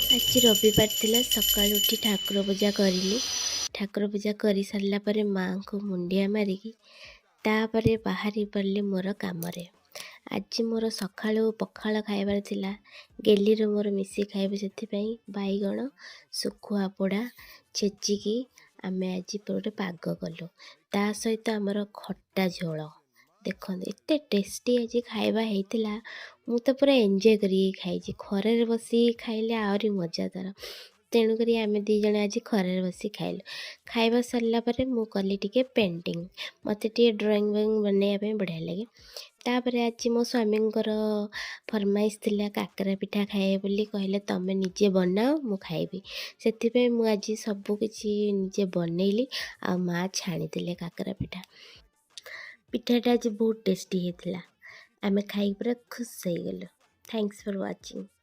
ଆଜି ରବିବାର ଥିଲା। ସକାଳୁ ଉଠି ଠାକୁର ପୂଜା କରିଲି। ଠାକୁର ପୂଜା କରିସାରିଲା ପରେ ମାଆଙ୍କୁ ମୁଣ୍ଡିଆ ମାରିକି ତାପରେ ବାହାରି ପଡ଼ିଲି ମୋର କାମରେ। ଆଜି ମୋର ସକାଳୁ ପଖାଳ ଖାଇବାର ଥିଲା। ଗେଲିର ମୋର ମିଶିକି ଖାଇବୁ। ସେଥିପାଇଁ ବାଇଗଣ ଶୁଖୁଆ ପୋଡ଼ା ଛେଚିକି ଆମେ ଆଜି ଗୋଟେ ପାଗ କଲୁ। ତା ସହିତ ଆମର ଖଟା ଝୋଳ। ଦେଖନ୍ତୁ, ଏତେ ଟେଷ୍ଟି ଆଜି ଖାଇବା ହେଇଥିଲା। ମୁଁ ତ ପୁରା ଏନ୍ଜୟ କରିକି ଖାଇଛି। ଖରାରେ ବସିକି ଖାଇଲେ ଆହୁରି ମଜା ତା'ର। ତେଣୁକରି ଆମେ ଦୁଇ ଜଣ ଆଜି ଖରାରେ ବସି ଖାଇଲୁ। ଖାଇବା ସରିଲା ପରେ ମୁଁ କଲି ଟିକେ ପେଣ୍ଟିଂ। ମୋତେ ଟିକେ ଡ୍ରଇଂ ବ୍ରଇଂ ବନେଇବା ପାଇଁ ବଢ଼ିଆ ଲାଗେ। ତାପରେ ଆଜି ମୋ ସ୍ୱାମୀଙ୍କର ଫରମାଇଶ ଥିଲା କାକରା ପିଠା ଖାଇବେ ବୋଲି। କହିଲେ, "ତମେ ନିଜେ ବନାଅ, ମୁଁ ଖାଇବି।" ସେଥିପାଇଁ ମୁଁ ଆଜି ସବୁ କିଛି ନିଜେ ବନେଇଲି ଆଉ ମା ଛାଣିଦେଲେ କାକରା ପିଠା। ପିଠାଟା ଆଜି ବହୁତ ଟେଷ୍ଟି ହେଇଥିଲା। ଆମେ ଖାଇକି ପୁରା ଖୁସି ହେଇଗଲୁ। Thanks for watching.